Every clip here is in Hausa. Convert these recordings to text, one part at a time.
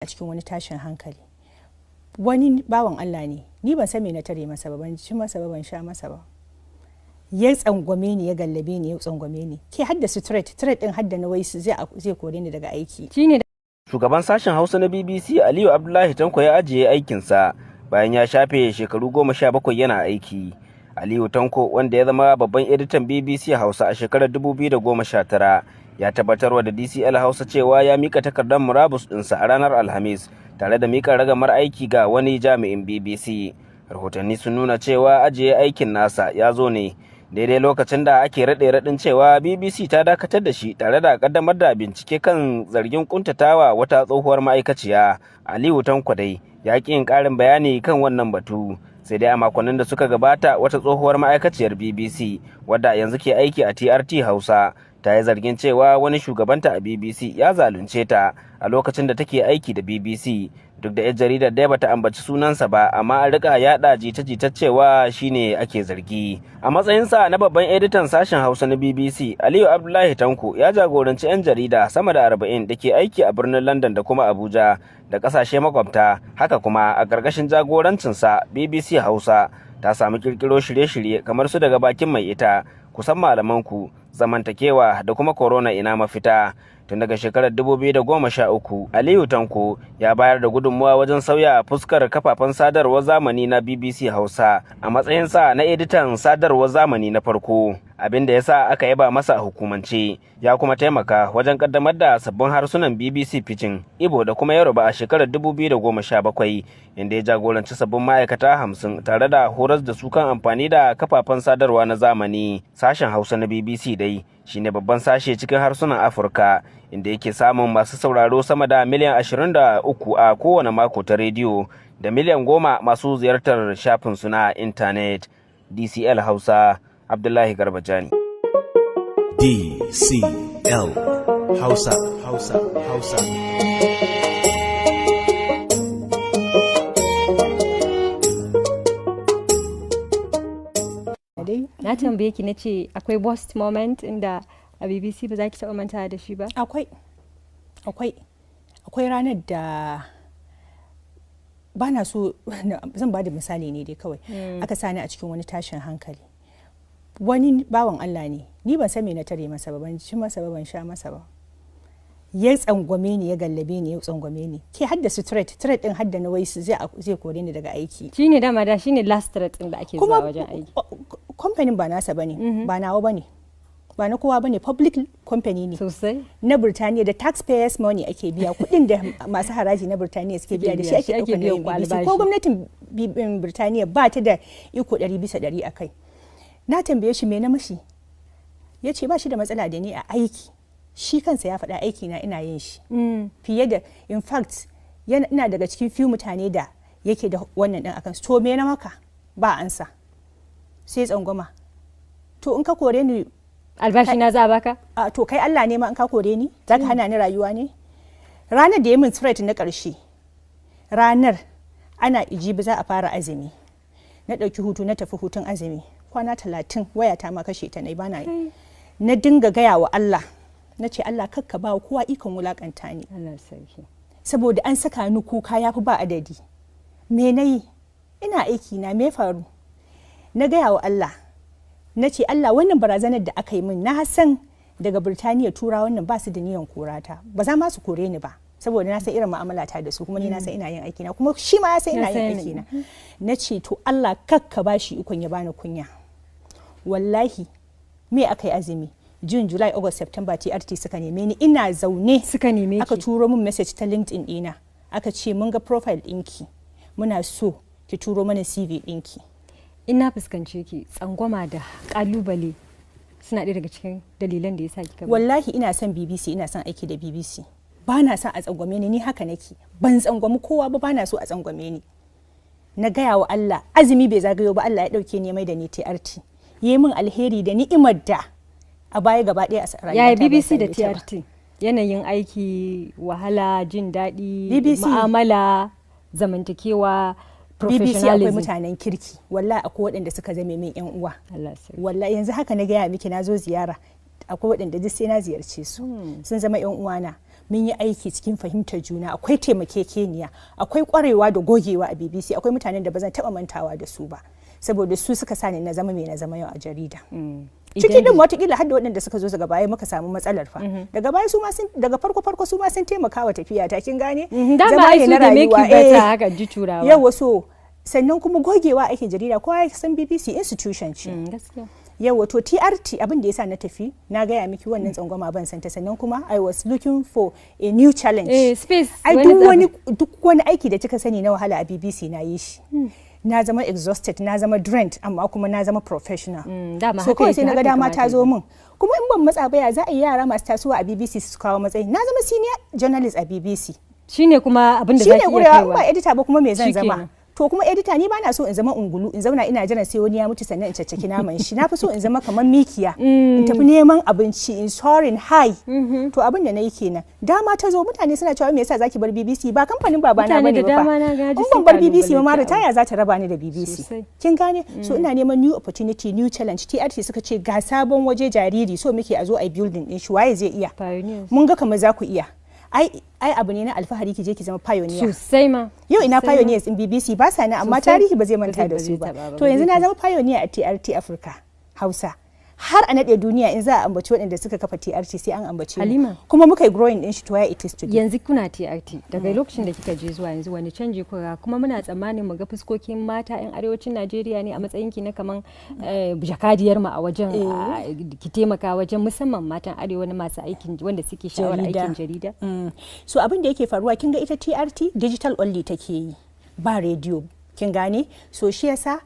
A cikin wani tashin hankali, wani bawan Allah ne, ni ban san me na tare masa ba, ban ci masa ba, ban sha masa ba, ya tsangwame ni, ya gallabe ni, ya tsangwame ni, ke haddasa threat din, hadda na wai zai kore ni daga aiki. Shine. Shugaban sashen Hausa na BBC Aliyu Abdullahi Tanko ya ajiye aikinsa bayan ya shafe shekaru 17 yana aiki. Aliyu Tanko, wanda ya zama babban editan BBC Hausa a shekarar 2019, ya tabbatarwa da DCL Hausa cewa ya mika takardar murabus ɗinsa a ranar Alhamis, tare da mika ragamar aiki ga wani jami'in BBC. Rahotanni sun nuna cewa ajiye aikin nasa ya zo ne daidai lokacin da ake raɗe raɗin cewa BBC ta dakatar da shi tare da kaddamar da bincike kan zargin kuntatawa wata tsohuwar ma'aikaciya. Aliyu Tanko dai ya ƙi yin ƙarin bayani kan wannan batu. Sai dai a makonnin da suka gabata, wata tsohuwar ma'aikaciyar BBC wadda yanzu ke aiki a TRT Hausa ta yi zargin cewa wani shugabanta a BBC ya zalunce ta a lokacin da take aiki da BBC. Duk da 'yar jaridar dai bata ambaci sunansa ba, amma an rika yada jita-jita cewa shine ake zargi. A matsayinsa na babban editan sashen Hausa na BBC, Aliyu Abdullahi Tanko ya jagoranci 'yan jarida sama da 40 da ke aiki a birnin London da kuma Abuja da kasashe makwabta. Haka kuma a ƙarƙashin jagorancinsa, BBC Hausa ta sami kirkiro shirye-shirye kamar su Daga Bakin Mai Ita, Kusan Malamanku, Zamantakewa da kuma Corona Ina Mafita. Tun daga shekarar 2013, Aliyu Tanko ya bayar da gudunmuwa wajen sauya fuskar kafafen sadarwar zamani na BBC Hausa a matsayinsa na editan sadarwar zamani na farko, abin da ya sa aka yaba masa a hukumance. Ya kuma taimaka wajen kaddamar da sabbin harsunan BBC Pidgin, Ibo da kuma Yoruba a shekarar 2017, inda ya jagoranci sabbin ma'aikata 50 tare da horas da su kan amfani da kafafen sadarwa na zamani. Sashen Hausa na BBC dai shine babban sashe cikin harsunan Afirka, inda yake samun masu sauraro sama da miliyan 23 a kowane mako ta rediyo da miliyan 10 masu ziyartar shafin su na intanet. DCL Hausa, Abdullahi Garbajani. DCL Hausa, Hausa, Hausa. Dai. Na tambaye ki, na ce akwai worst moment inda a BBC ba za ki taɓa manta da shi ba? Akwai ranar da ba na so, zan ba da misali ne dai kawai. Aka sani a cikin wani tashin hankali. Wani bawan Allah ne, ni ban san me na tare masa ba, ban ci masa ba, ban sha masa ba, ya tsangwame ni, ya gallabe ni, ya tsangwame ni, ke haddasa threat din, hadda na wai zai kore ni daga aiki. Shine dama da shine last threat din da ake kuma zuwa wajen aiki. Kamfanin ba nasa bane, ba nawa bane, ba na kowa bane, public company ne sosai na Birtaniya, da taxpayers money ake biya, kuɗin da masu haraji na Birtaniya suke biya, da shi ake shi ake ɗaukar biyan nauyin ku BBC. albashi. Ko gwamnatin Birtaniya ba ta da iko 100% a kai. Na tambaye shi me na mashi, ya ce ba shi da matsala da ni a aiki. Shi kansa ya faɗa, aiki na ina yin shi fiye da, in fact ina daga cikin few mutane da yake da wannan din akan su. To me na maka? Ba ansa, sai tsangwama. To in ka kore ni, albashi na za a baka? A to kai Allah ne ma in ka kore ni za ka hana ni rayuwa ne? Ranar da ya min threat na ƙarshe, ranar ana ijibi za a fara azumi, na ɗauki hutu, na tafi hutun azumi kwana 30, wayata ma kashe ta na bana yi. Na dinga gaya wa Allah, na ce, "Allah, kakka ba wa kowa ikon wulakanta ni." Allah sarki. Saboda an saka ni kuka ya fi ba adadi. Me na yi? Ina aiki na, me faru? Na gaya wa Allah, na ce, "Allah, wannan barazanar da aka yi min, na san daga Birtaniya tura wannan ba su da niyan korata, ba za ma su kore ni ba, saboda na san irin mu'amalata da su, kuma ni na san ina yin aiki na, kuma shi ma ya san ina Ya yin san. aiki na." Na ce, "To Allah, kakka ba shi ikon ya bani kunya." Wallahi me aka yi azumi, June, July, August, September, TRT suka neme ni, ina zaune. Suka neme Aka ki? turo min message ta LinkedIn ɗina, aka ce, "Mun ga profile ɗinki, muna so ki turo mana CV ɗinki." In na fuskance ki, tsangwama da kalubale suna ɗaya daga cikin dalilan da yasa kika bari. Wallahi ina son BBC, ina son aiki da BBC. Ba na son a tsangwame ni. Ni haka nake, ban tsangwami kowa ba, ba na so a tsangwame ni. Na gaya wa Allah, azumi bai zagayo ba Allah ya ɗauke ni ya mai da ni TRT, yi min alheri da ni'imar da a baya gaba ɗaya a rayuwata Yaya ban BBC da same ta ba. TRT, yanayin aiki, wahala, jin daɗi, BBC. mu'amala, zamantakewa, BBC akwai professionalism? mutanen kirki, wallahi akwai waɗanda suka zame min yan uwa. Allah sarki. Wallahi yanzu haka na gaya miki na zo ziyara, akwai waɗanda duk sai na ziyarce su, sun zama yan uwana. Mun yi aiki cikin fahimtar juna, akwai taimakekeniya, akwai kwarewa da gogewa a BBC. Akwai mutanen da ba zan taba mantawa da su ba, saboda su suka sa ni na zama mai na zama yau a jarida. Ciki din watakila har da waɗanda suka zo daga baya muka samu matsalar fa. Daga baya su ma sun, daga farko farko su ma sun taimaka wa tafiya ta, kin gane? Dama ai su da make you better, haka ji Turawa. Yawa. So sannan kuma gogewa aikin jarida, kowa ya san BBC institution ce. Gaskiya. Yawa. To TRT, abin da yasa na tafi, na gaya miki wannan tsangwama ban santa. Sannan kuma I was looking for a new challenge. Eh, space. Ai duk wani aiki da kika sani na wahala a BBC na yi shi. Na zama exhausted, na zama drained, amma kuma na zama professional. Dama so haka kawai yake, sai na ga haka dama ta kamata. zo min. Kuma in ban matsa ba, ya za a yi yara masu tasowa a BBC su kawo matsayi? Na zama senior journalist a BBC. Shine kuma abin da shine zaki iya gurewa. In kaiwa. ba editor ba kuma me zan zama? Shikenan. To kuma editor, ni bana so in zama ungulu, in zauna ina jiran sai wani ya mutu sannan in caccaki naman shi. Na fi so in zama kamar mikiya, in tafi neman abinci, in soaring high. To abin da na yi kenan. Dama ta zo, mutane suna cewa me yasa zaki bar BBC? Ba kamfanin babana Mutane bane da ba fa. dama na gaji In sun ban bar BBC ba ma, kalubalanci abu. ritaya za ta raba ni da BBC. Sosai. Kin gane? So ina neman new opportunity, new challenge. TRT suka ce ga sabon waje jariri, so muke a zo a yi building din shi, waye zai iya? Pioneers. Mun ga kamar za ku iya. Ai abu ne na alfahari ki je ki zama pioneer. Sosai ma. Yau ina Sosai ma. pioneers in BBC? Ba sa nan, amma Sosai. tarihi ba zai manta da Ba su zai ba. taba ba, To ba yanzu zai na zama pioneer a TRT Africa Hausa. Har a nade duniya, in za a ambaci waɗanda suka kafa TRT, sai an ambace mu. Halima. Kuma muka yi growing din shi to where it is today. Yanzu kuna TRT, daga lokacin da kika je zuwa yanzu, wani canji kuka ga? Kuma muna tsammanin mu ga fuskokin mata 'yan arewacin Najeriya ne a matsayin ki na kaman jakadiyar mu a wajen, ki taimaka wajen musamman matan arewa na masu aikin, wanda suke sha'awar Jarida. aikin jarida. So abin da yake faruwa, kin ga ita TRT digital only take yi, ba radio, kin gane? So shi yasa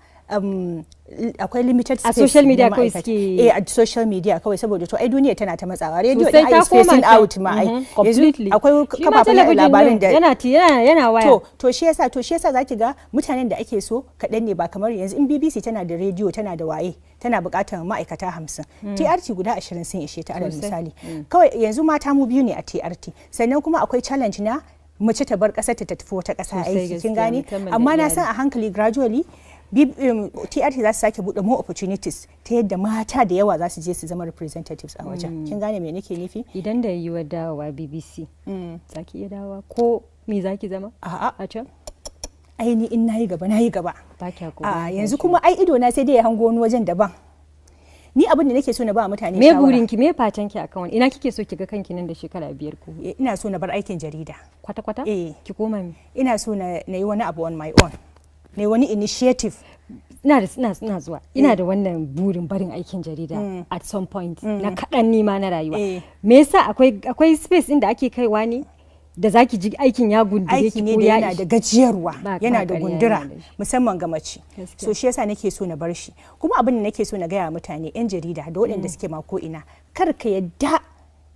akwai limited A space social media na kawai ma'aikata. suke- Eh, a social media kawai, saboda to ai duniya tana ta matsawa. Radio Sosai, din ai ta is phasing koma can. out ma ai. Yanzu Completely. akwai Shi ma kafafen yaɗa talabijin labarin din da yana waya. To shi yasa zaki ga mutanen da ake so kaɗan ne, ba kamar yanzu in BBC tana da rediyo, tana da waye, tana buƙatar ma'aikata 50, TRT guda 20 sun ishe ta, alal misali. Kawai yanzu mata mu biyu ne a TRT. Sannan kuma akwai challenge na mace ta bar ƙasar ta tafi wata ƙasa Sosai, aiki, kin gaskiya, gane? musamman da Amma na iyali. san a hankali, gradually, TRT za su sake buɗe more opportunities ta yadda mata da yawa za su je su zama representatives a wajen. Kin gane me nake nufi? Idan da yiwuwar dawowa BBC, za ki iya dawowa ko me za ki zama A'a. a can? Ai ni in nayi gaba, nayi gaba. Ba kya ko A yanzu kuma ai ido na sai dai ya hango wani wajen daban. Ni abin da nake so na ba mutane Me shawara. burinki, me fatan ki akan wani, ina kike so ki ga kanki nan da shekara 5 ko Ina so na bar aikin jarida. Kwata kwata? Eh. Ki koma me? Ina so na yi wani abu on my own, na yi wani initiative. Ina zuwa, ina da wannan burin barin aikin jarida at some point na kaɗan nima na rayuwa. Me yasa? Akwai space inda ake kaiwa ne da zaki ji aikin ya gundure Aiki ki ne ko da ya yana da gajiyarwa, yana ba da ƙarya, gundura, yana da shi. musamman ga mace. So shi yasa nake so na bar shi. Kuma abin da nake so na gaya wa mutane, yan jarida da waɗanda suke ma ko ina, kar ka yadda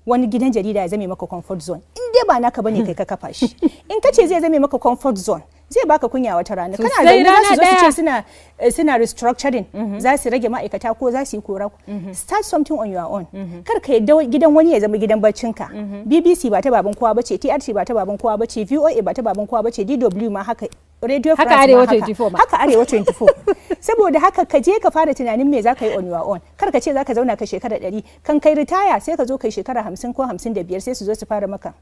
wani gidan jarida ya zame maka comfort zone, in dai ba naka bane kai ka kafa shi. In ka ce zai zame maka comfort zone, zai baka kunya wata rana. Kana Sosai, zaune za su rana zo su ce ɗaya. suna restructuring, za su rage ma'aikata ko za su yi kora. Start something on your own. Kar ka yadda gidan wani ya zama gidan baccinka. BBC ba ta baban kowa bace, TRT ba ta baban kowa bace, VOA ba ta baban kowa bace, DW ma haka, Radio Haka France Arewa ma haka. 24 ma. Haka Arewa 24. Saboda haka ka je ka fara tunanin me za ka yi on your own. Kar ka ce za ka zauna ka shekara 100 kan kai ritaya, sai ka zo kai shekara 50 ko 55, sai su zo su fara maka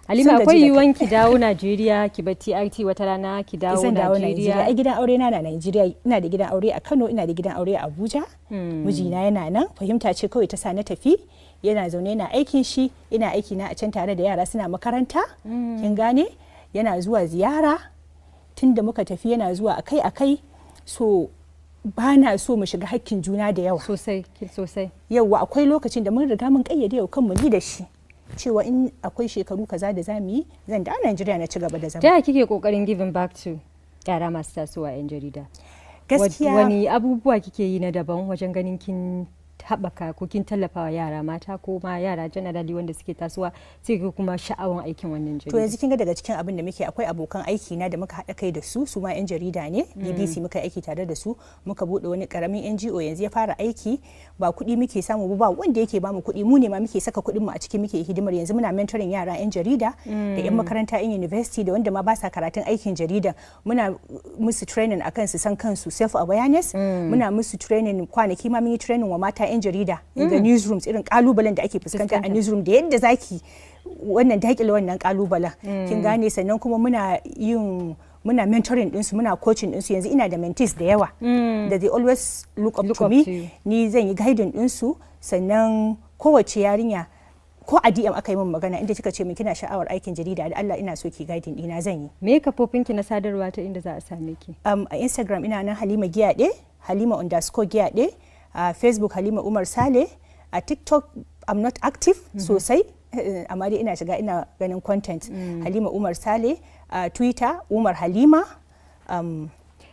Halima, sun gaji akwai da kai. yiwuwan ki dawo Najeriya, ki bar TRT wata rana ki dawo Zan dawo Najeriya. Najeriya? Ai gidan aure na na Najeriya. Ina da gidan aure a Kano, ina da gidan aure a Abuja. Mijina yana nan. Fahimta ce kawai ta sa na tafi. Yana zaune yana aikin shi, ina aiki na a can tare da yara suna makaranta. Kin gane? Yana zuwa ziyara. Tunda muka tafi yana zuwa akai akai. So ba na so mu shiga hakkin juna da yawa. Sosai, sosai. Yauwa, akwai lokacin da mun riga mun kayyade yau kanmu ni da shi cewa in akwai shekaru kaza da za mu yi, zan dawo Najeriya na ci gaba da zama. Ta yaya kike kokarin giving back to yara masu tasowa 'yan jarida? Gaskiya Wani abubuwa kike yi na daban wajen ganin kin haɓaka ko kin tallafa wa yara mata ko ma yara generally wanda suke tasowa sai ga kuma sha'awan aikin wannan To jarida? yanzu kin ga daga cikin abin da muke, akwai abokan aiki na da muka haɗa kai da su, su ma 'yan jarida ne, BBC muka yi aiki tare da su, muka buɗe wani karamin NGO, yanzu ya fara aiki. Ba kuɗi muke samu ba, ba wanda yake bamu kuɗi, mu ne ma muke saka kuɗin mu a ciki muke hidimar. Yanzu muna mentoring yara 'yan jarida da 'yan makaranta, 'yan university, da wanda ma ba sa karatun aikin jarida. Muna musu training akan su san kansu, self awareness. Muna musu training, kwanaki ma mun yi training wa mata 'yan jarida in the newsrooms, irin kalubalen da ake fuskanta a Fuskanta. newsroom da yadda zaki wannan dakile wannan kalubalen, kin gane? Sannan kuma muna mentoring ɗinsu, muna coaching ɗinsu. Yanzu ina da mentees da yawa da they always look up Look to up me. to you. Ni zan yi guiding ɗinsu. Sannan kowace yarinya, ko a DM aka yi min magana, inda kika ce min kina sha'awar aikin jarida, da Allah ina so ki guiding ɗina, zan yi. Me kafofinki na sadarwa ta inda za a same ki? A Instagram ina nan Halima Giyaɗe, Halima_Giyaɗe. A Facebook, Halima Umar Sale. A TikTok I'm not active sosai, amma dai ina shiga, ina ganin content, Halima Umar Sale. A Twitter, Umar Halima.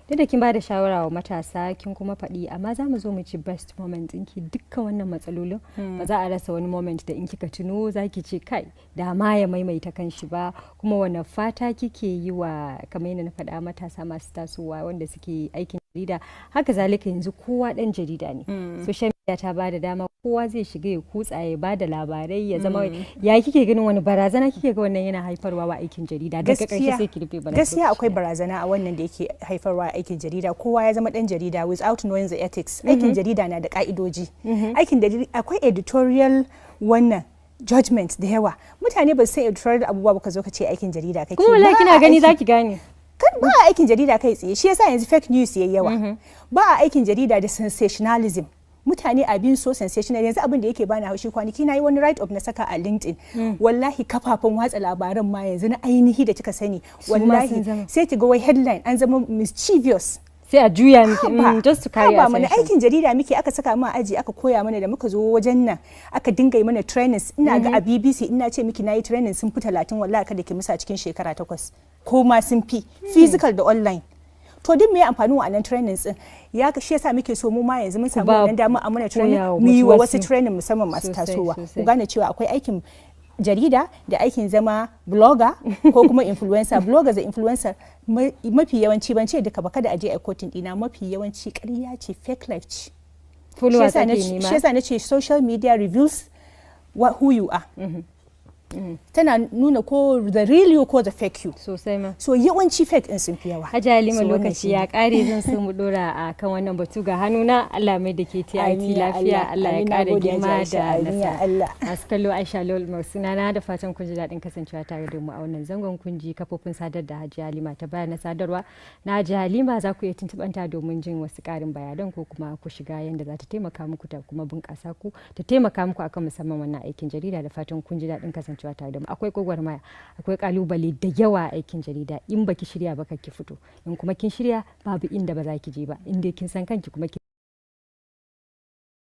Duk da kin ba da shawara wa matasa, kin kuma faɗi, amma za mu zo mu ci best moment ɗinki. Dukkan wannan matsalolin, ba za a rasa wani moment da in kika tuno za ki ce, "Kai, da ma ya maimaita kanshi ba." Kuma wani fata kike yi wa, kamar yadda na faɗa, matasa masu tasowa wanda suke aikin jarida? Haka zalika yanzu kowa ɗan jarida ne, social media ta ba da dama, kowa zai shiga ya kutsa ya ba da labarai ya zama. Ya kike ganin, wani barazana kike ga wannan yana haifarwa wa aikin jarida? Daga ƙarshe sai ki rufe bana. Gaskiya akwai barazana a wannan da yake haifarwa a aikin jarida. Kowa ya zama dan jarida without knowing the ethics. Aikin jarida na da ka'idoji. Aikin jarida akwai editorial wannan judgment da yawa. Mutane ba su san editorial abubuwa ba, ka zo ka ce aikin jarida kake. Kuma wallahi Ba kina a gani zaki gane. Kan ba a aikin jarida kai tsaye. Shi yasa yanzu fake news yayi yawa. Ba a aikin jarida da sensationalism. Mutane abin so sensational. Yanzu abin da yake bani haushi, kwanaki na yi wani write up na saka a LinkedIn, wallahi kafafen watsa labaran ma yanzu na ainihi da kika sani, Su ma sun wallahi zama. sai ki ga wai headline an zama mischievous. Sai a juya miki, Haba, just to carry haba mana. attention. Aikin jarida muke, aka saka mu a aji, aka koya mana. Da muka zo wajen nan aka dinga yi mana trainings. Ina ga a BBC, ina ce miki nayi training sun fi 30, wallahi kada ki musa, cikin shekara 8 ko ma sun fi, physical da online. To duk me amfanin wa'annan trainings din? Ya shi yasa muke so mu ma yanzu mun samu Ba wannan dama a mana training, koya wa mu yi wa wasu. wasu training, musamman masu tasowa. Sosai. Ku gane cewa akwai aikin jarida da aikin zama blogger ko kuma influencer. Blogger da influencer, mafi yawanci, ban ce duka ba, kada a je a quoting dina, mafi yawanci ƙarya ce, fake life ce. Followers Shi yasa ake na nema. Shi yasa nace social media reveals who you are. Tana nuna ko the real you ko the fake you. Sosai ma. So yawanci fake din sun fi yawa. Hajiya Halima, So wannan lokaci shine. ya kare. Zan so mu dora a kan wannan batu ga hannuna. Allah mai da ke TIT Amin ya lafiya. Allah. Allah ya Amin, na kara gode, girma Hajiya da Aisha. Amin ya nasara. Allah. Masu kallo, Aisha Lawal mai sunana, da fatan kun ji daɗin kasancewa tare da mu a wannan zangon. Kun ji kafofin sadar da Hajiya Halima ta bayar na sadarwa na Hajiya Halima. Za ku iya tuntuɓanta domin jin wasu ƙarin bayanan, ko kuma ku shiga yadda za ta taimaka muku ta kuma bunƙasa ku, ta taimaka muku akan musamman wannan aikin jarida. Da fatan kun ji daɗin kasancewa tare da mu. Akwai gwagwarmaya, akwai kalubale da yawa a aikin jarida. In baki shirya ba, ki fito. In kuma kin shirya, babu inda ba za ki je ba, in dai kin san kanki kuma kin